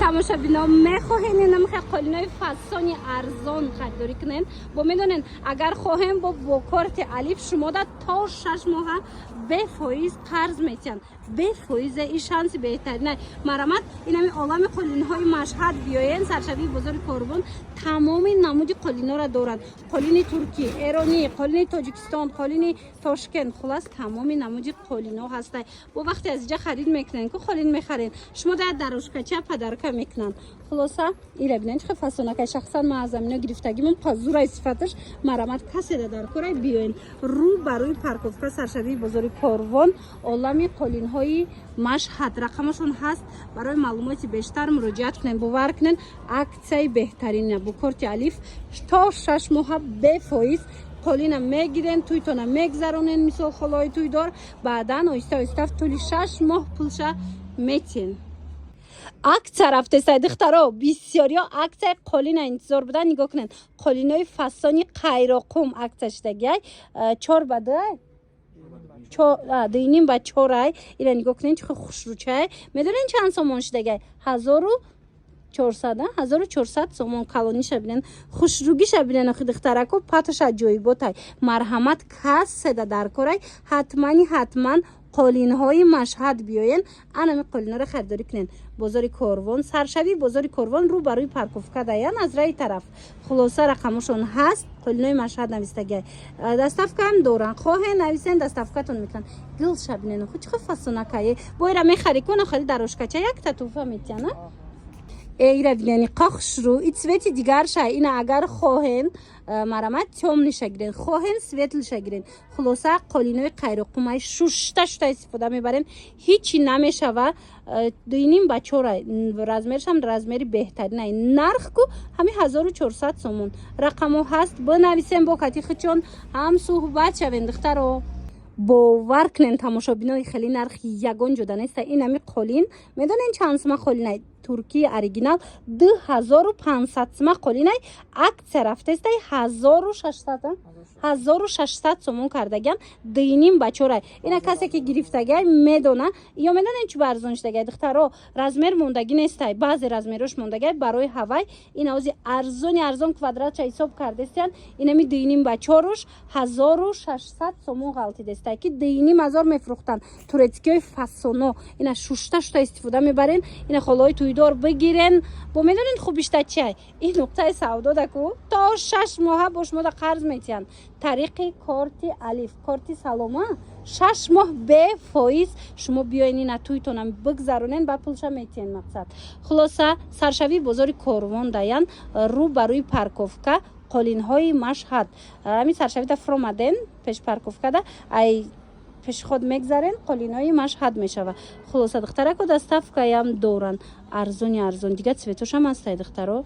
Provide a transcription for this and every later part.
Тамошобино, мехоҳем инамхе қолинои фасони арзон харидорӣ кунен. Бо медонен, агар хоҳем, бо корти Алиф шумода то 6 моҳа бефоиз қарз метиҳанд, бефоизе. И шанси беҳтарина. Марамат, инами Олами қолинҳои Машҳад биёен, саршавии бозори Корвон. Тамоми намуди қолинҳоро доранд: қолини туркӣ, эронӣ, қолини Тоҷикистон, қолини Тошкент, хулас, тамоми намуди қолинҳо ҳастай. Бо вақте аз иҷа харид мекунен, ку қолин мехарен, шумо дар дорожкача подарка мекунанд. Хулоса, ира бинен, чӣ фасонакай. Шахсан ман аз амино гирифтагимон, пазурай сифаташ. Марамат, каседа дар корай, биёен рӯ барои парковка, саршавии бозори Корвон, Олами қолинҳои Машҳад. Рақамашон ҳаст, барои маълумоти бештар муроҷиат кунен. Бовар кунен, аксияи беҳтарина: бо корти Алиф то 6 моҳа бефоиз қолина мегирен, туйтона мегзаронен, мисол, холои туйдор, баъдан оҳиста оҳиста тӯли 6 моҳ пулша метиҳен. Аксия рафтесай, духтаро. Бисёриҳо аксияи қолина интизор будан. Нигоҳ кунед, қолинои фасони Қайроқум аксия шидагиай, чор ба дуай, дуйним ба чорай. Ира нигоҳ кунед, чӣ хушрӯчай. Медонед, чанд сомон шидагиай? 1400, 1400 сомон. Калониша бинен, хушрӯгиша бинен, охи, духтарако, паташа ҷойботай. Марҳамат, каседа дар корай, ҳатмани ҳатман қолинҳои Машҳад биёен, анами қолинҳоро харидорӣ кунен. Бозори Корвон, саршавии бозори Корвон, рӯ барои парковка даян, аз раи тараф. Хулоса, рақамошон ҳаст, қолинҳои Машҳад навистагиай. Доставкаам доранд, хоҳе нависен, доставкатон мекунанд. Гилша бинен, ху чӣ фасонакае. Боира мехарӣ куна, хали дорожкача якта туҳфа метиҳана. Ира бинени, қохшрӯ и цвети дигарша. Ина агар хоҳен, марамат, тёмныйша гирен, хоҳен, светлыйша гирен. Хулоса, қолинои Қайроқумай шушта шута истифода мебарем, ҳичи намешава. Дуйним ба чора, размершам размери беҳтаринай. Нарх ку ҳами 1400 сомон. Рақамо ҳаст, бинависем, бо кати хичон ҳам суҳбат шавем. Духтаро, бовар кунен, тамошобинои, хеле нарх ягон ҷода неста. Ин ами қолин, медонен, чанд сума? Қолинай туркии оригинал 2500 сума қолинай. Аксия рафтестай, 1600, 1600 сомон кардагиам, дуйним ба чорай. Ина касе ки гирифтагиай, медона. Ё медонен, чӣ ба арзон шудагиай, духтаро? Размер мондагӣ нестай, баъзе размерош мондагиай. Барои ҳавай ин ози арзони арзон квадратша ҳисоб кардестиян. Инами дуйним ба чоруш 1600 сомон ғалтидестай, ки дуйним ҳазор мефурӯхтанд турецкиҳои фасоно. Ина шушта шута истифода мебарен. Ина холои туйдор бигирен. Бо медонен, хубишта чиай? Ин нуқтаи савдода ку то 6 моҳа бо шумода қарз метиҳанд тариқи корти Алиф, корти Салома, 6 моҳ бефоиз. Шумо биёен, ина туйтонам бигзаронен, ба пулша метиҳен. Мақсад, хулоса, саршавии бозори Корвон даян, рӯ ба рӯи парковка, қолинҳои Машҳад. Ҳамин саршавида фуромаден, пеш парковкада, ай пешход мегзарен, қолинҳои Машҳад мешава. Хулоса, духтарако, доставкаям доранд, арзони арзон. Дига цветошам ҳастай, духтаро.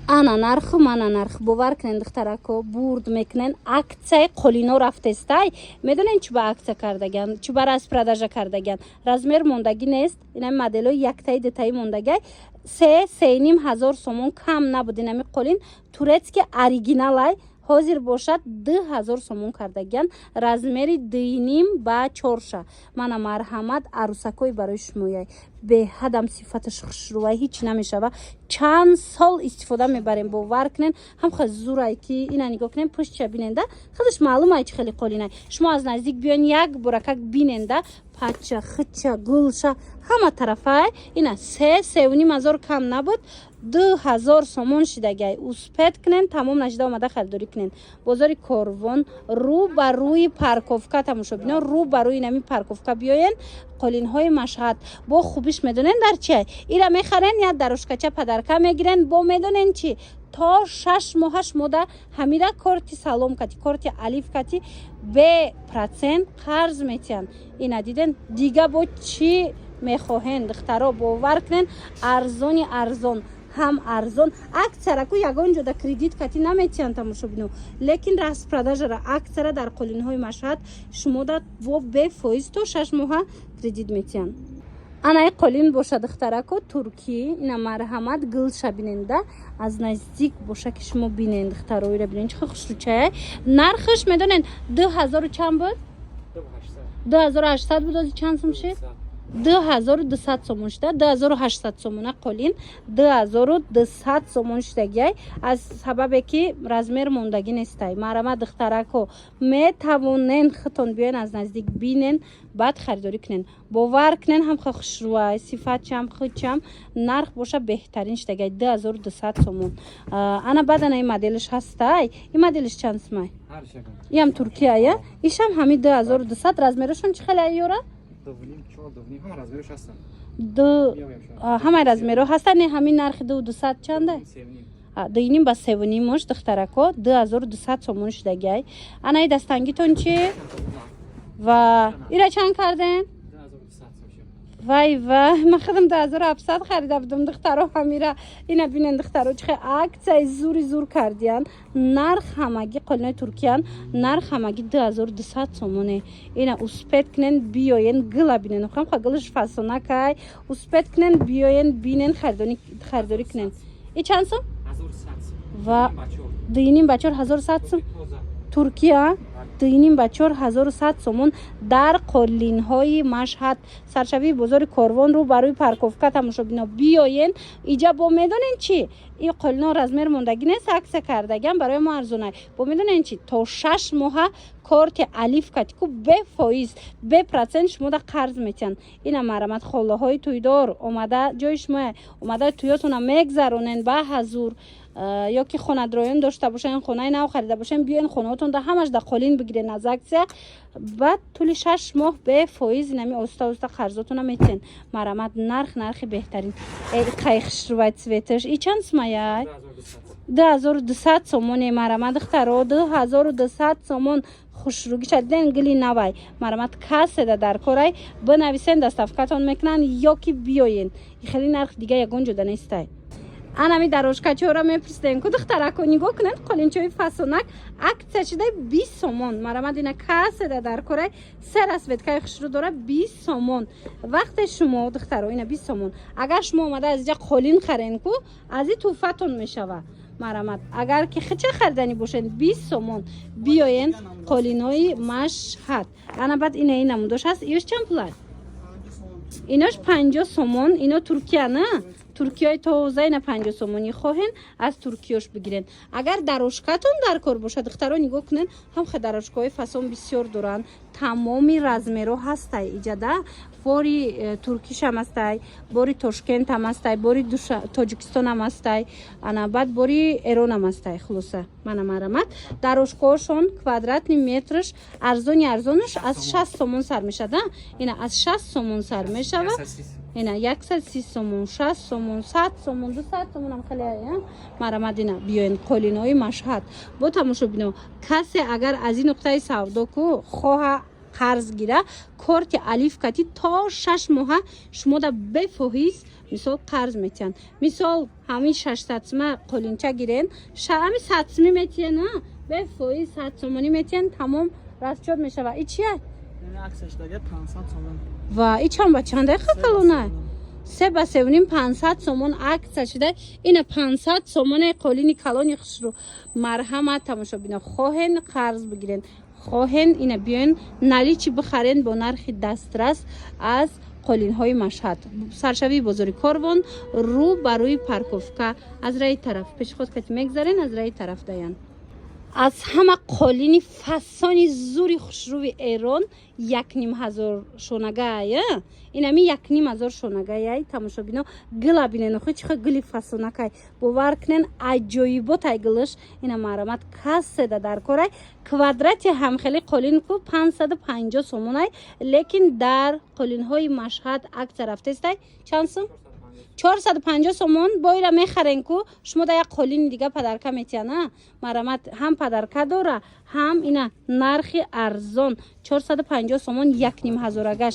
Ана нарху, мана нарх. Бовар кунен, духтарако, бурд мекунен. Аксияи қолино рафтестай. Медонен, чӣ ба аксия кардагиан, чӣ ба распродажа кардагиан? Размер мондагӣ нест, инами моделои яктаи дутаи мондагиай. Се, сеним ҳазор сомон кам набуд инами қолин турецкий оригиналай. Ҳозир бошад, 2000 сомон кардагиан, размери дуйним ба чорша. Мана, марҳамат, арӯсакҳои барои шумояй. Беҳадам сифаташ хушрӯвай, ҳеҷ намешава, чанд сол истифода мебарем. Бовар кунен, ҳам хел зурай, ки ина нигоҳ кунем, пуштша биненда, худаш маълумай, чӣ хеле қолинай. Шумо аз наздик биён, як боракак биненда, пача, хича, гулша, ҳама тарафай. Ина се, сеуним ҳазор кам набуд, 2000 сомон шидагай. Успеть кунен, тамом нашида омада харидорӣ кунен. Бозори Корвон, рӯ ба рӯи парковка, тамошобино, рӯ ба рӯи нами парковка биёен, қолинҳои Машҳад. Бо хубиш медонен дар чия? Ира мехарен, як дорожкача подарка мегирен. Бо медонен чӣ? То 6 моҳа шумода ҳамира корти Салом кати, корти Алиф кати бе процент қарз метиҳанд. Ина диден, дига бо чӣ мехоҳен, духтаро? Бовар кунен, арзони арзон, ҳам арзон. Аксияра ку ягон ҷода кредит кати наметиҳанд, тамошобино, лекин распродажара, аксияра дар қолинҳои Машҳад шумода бо бефоиз то 6 моҳа кредит метиҳанд. Анаи қолин боша, духтарако, туркӣ. Ина, марҳамат, гулша биненда, аз наздик боша, ки шумо бинен. Духтароира бинен, чӣ хушрӯчая. Нархаш медонен, ду ҳазору чанд буд? 2800 буд, ози чанд сум шид? 2200 сомон шуда, 2800 сомона. Қолин 2200 сомон шудагиай, аз сабабе ки размер мондагӣ нестай. Марама, духтарако, метавонен худтон биёен, аз наздик бинен, баъд харидорӣ кунен. Бовар кунен, ҳам хушрӯай, сифатчам, худчам, нарх боша беҳтарин шудагиай, 2200 сомон. Ана баъд ана ин моделш ҳастай. Ин моделш чанд сумай? Иам Туркияя, ишам ҳами 2200. Размерашон чӣ хеле ёра? Ҳамаи размерҳо ҳастанд. Не, ҳамин нархи 2200 чанда? Дуиним ба севунимош, духтарако, 2200 сомон шудагиай. Анаи дастангитон чи ва ира чанд карден? Вай, вай, ман худам 2700 харида будам, духтаро, ҳамира. Ина бинен, духтаро, чихе акцияи зури зур кардиян. Нарх ҳамагӣ қолинои Туркиян, нарх ҳамагӣ 2200 сомоне. Ина успеть кунен, биёен, гила бинен, ха, гилаш фасонакай. Успеть кунен, биёен, бинен, харидорӣ кунен. И чанд сум? Ва дуиним ба чор ҳазору сад сум. Туркия, дуиним ба чор ҳазору сад сомон дар қолинҳои Машҳад, саршавии бозори Корвон, рӯ барои парковка. Тамошобино, биёен иҷа. Бо медонен чӣ? И қолино размер мондагӣ нест, акция кардагиам, барои мо арзонай. Бо медонен чӣ? То 6 моҳа корти Алиф катику бефоиз, бепроцент шумода қарз метиҳанд. Ина марамат, холаҳои тӯйдор, омада, ҷои шумо омада, тӯётона мегзаронен ба ҳазур. Ё ки хонадроён дошта бошен, хонаи нав харида бошен, биёен, хонаотонда ҳамаш да қолин бигирен аз акция. Баъд тӯли 6 моҳ бефоиз инами оста оста қарзотона метиҳен. Марамат, нарх, нархи беҳтарин. Қай хушрувай цветаш. И чанд сумаяй? 2200 сомоне. Марамат, духтаро, 2200 сомон. Хушругиша диден, гили навай. Марамат, каседа дар корай, бинависен, доставкатон мекунанд ё ки биёен. Хеле нарх дига ягон ҷода нестай. Анами дорожкачора мепурсидем ку, духтарако, нигоҳ кунед, қолинчои фасонак акция шуда, 20 сомон. Марамад, ина каседа дар корай, се расцветкаи хушрӯ дора, 20 сомон. Вақте шумо, духтаро, ина 20 сомон, агар шумо омада аз иҷа қолин харен ку, аз и тӯҳфатон мешава. Марамад, агар ки хича хариданӣ бошед, 20 сомон, биёен қолинои Машҳад. Ана баъд ина ин намудош ҳаст. Иёш чанд пулай? Инош 50 сомон. Ино Туркия, на, Туркиёи тоза. Ина 50 сомонӣ. Хоҳен, аз Туркиёш бигирен. Агар дорожкатон дар кор бошад, духтаро, нигоҳ кунен, ҳам дорожкаҳои фасон бисёр доранд, тамоми размерҳо ҳастай иҷада. Бори туркишам ҳастай, бори Тошкентам ҳастай, бори Тоҷикистонам ҳастай, ана баъд бори Эронам ҳастай. Хулоса, мана, марамат, дорожкаҳошон квадратный метрш арзони арзонаш аз 60 сомон сар мешавад. Ина аз 60 сомон сар мешавад. Ина 130 сомон, 60 сомон, 100 сомон, 200 сомонам хеле. Марамад, ина биёен қолинои Машҳад. Бо тамошобино, касе агар аз ин нуқтаи савдо ку хоҳа қарз гира, корти Алиф кати то 6 моҳа шумода бефоҳиз, мисол, қарз метиҳанд. Мисол, ҳамин 600 сума қолинча гирен, ҳами 100 сумӣ метиҳен, бефоиз 100 сомонӣ метиҳен, тамом, расчёт мешава. И чия? Ва и чанд ба чанда, калона? Се ба севним, 500 сомон акция шуда. Ина 500 сомоне қолини калони хушрӯ. Марҳамат, тамошобино, хоҳен, қарз бигирен, хоҳен, ина биёен, наличный бихарен бо нархи дастрас аз қолинҳои Машҳад, саршавии бозори Корвон, рӯ ба рӯи парковка, аз раи тараф пешход кати мегзарен, аз раи тараф даян. Аз ҳама қолини фасони зури хушрӯи Эрон якним ҳазор шонагая. Инами якним ҳазор шонагаяй. Тамошобино, гила бинен, охи чиха гили фасонакай. Бовар кунен, аҷоиботай гилиш. Ина марамат, каседа дар корай, квадрати ҳамхели қолин ку 550 сомонай, лекин дар қолинҳои Машҳад акция рафтестай. Чанд сум? 450 сомон. Боира мехарен ку, шумо да як қолини дига подарка метиҳана. Марамат, ҳам подарка дора, ҳам ина нархи арзон, 450 сомон, якним ҳазорагаш.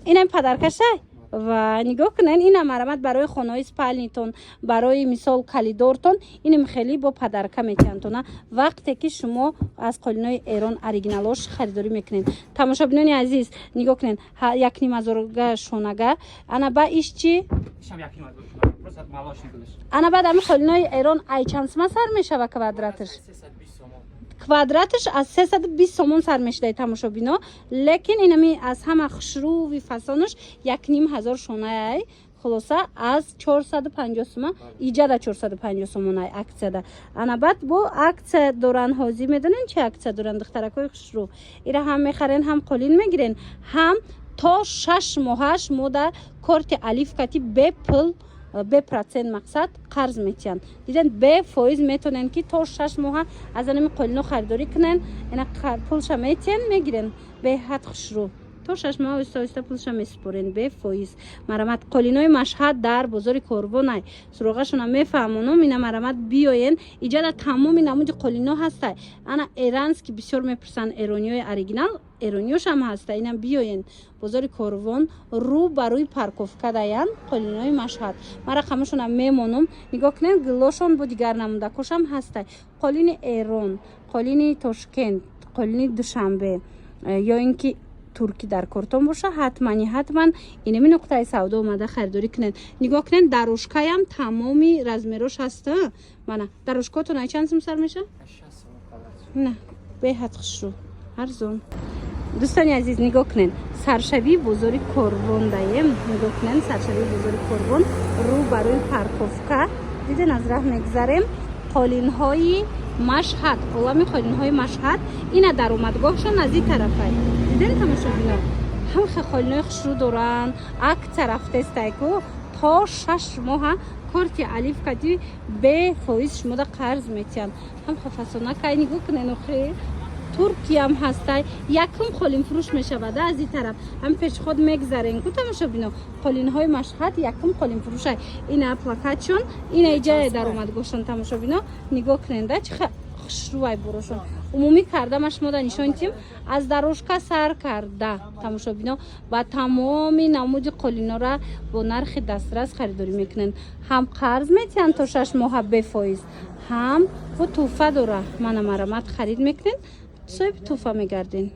Инам подаркаша. Ва нигоҳ кунен, ина, марамат, барои хонаҳои спальнитон, барои мисол калидортон, инам хеле бо подарка метиҳандтона, вақте ки шумо аз қолинои Эрон оригиналош харидорӣ мекунед. Тамошобинони азиз, нигоҳ кунед, якним ҳазорга шонага. Ана ба иш чӣ? Ана баъд ами қолинои Эрон ай чанд сума сар мешава квадраташ? Квадраташ аз 320 сомон сар мешудаи, тамошобино, лекин инами аз ҳама хушрӯви фасонаш 1500 шонаай. Хулоса, аз 450 сума иҷада 450 сомонай акцияда. Ана баъд бо акция доран. Ҳозир медонен, чи акция доран, духтаракҳои хушрӯ? Ира ҳам мехарен, ҳам қолин мегирен, ҳам то 6 моҳаш мо дар корти Алиф кати бепул, бепроцент, мақсад, қарз метиҳанд. Диден, бефоиз метонен, ки то 6 моҳа аз анами қолино харидорӣ кунен. Ина пулша метиҳен, мегирен. Беҳад хушрӯ. То 6 моҳ оҳиста оҳиста пулша месупорен, бефоиз. Марамат, қолинои Машҳад дар бозори Корвонай. Суроғашона мефаҳмонум. Ина, марамат, биёен. Иҷада тамоми намуди қолино ҳастай. Ана эранский бисёр мепурсанд, эрониёи оригинал, эрониёшам ҳаста. Инам биёен, бозори Корвон, рӯ ба рӯи парковка даян қолинои Машҳад. Ман рақамашона мемонум. Нигоҳ кунем, гилошон бо дигар намудакошам ҳастай. Қолини Эрон, қолини Тошкент, қолини Душанбе ё ин ки туркӣ дар кортон боша, ҳатмани ҳатман инами нуқтаи савдо омада харидорӣ кунед. Нигоҳ кунед, дорожкаям тамоми размерош ҳаста. Мана дорожкаотон ай чанд сум сар меша? На, беҳад хушрӯ, арзон. Дӯстони азиз, нигоҳ кунед, саршавии бозори Корвон даем. Нигоҳ кунед, саршавии бозори Корвон, рӯ ба рӯи парковка. Диден, аз раҳ мегзарем. Қолинҳои Машҳад, олами қолинҳои Машҳад. Ина даромадгоҳшон аз ин тарафай. Диден, тамошобино, ҳамхе қолинои хушрӯ доранд. Акция рафтестайку, то 6 моҳа корти Алиф кади бефоиз шумода қарз метиҳанд. Ҳамхе фасонакай, нигоҳ кунед. Охи, туркиям ҳастай. Якум қолинфурӯш мешавада аз ин тараф. Ҳами пешход мегзарен ку, тамошобино, қолинҳои Машҳад якум қолинфурӯшай. Ина плакатшон, ина иҷае даромадгоҳшон. Тамошобино, нигоҳ куненда, чӣ хушрӯвай борошон. Умумӣ карда ма шумода нишон тим. Аз дорожка сар карда, тамошобино, ба тамоми намуди қолинора бо нархи дастрас харидорӣ мекунанд. Ҳам қарз метиҳанд то 6 моҳа бефоиз, ҳам бо тӯҳфа дора. Мана, марамат, харид мекунед, соҳиби тӯҳфа мегарден.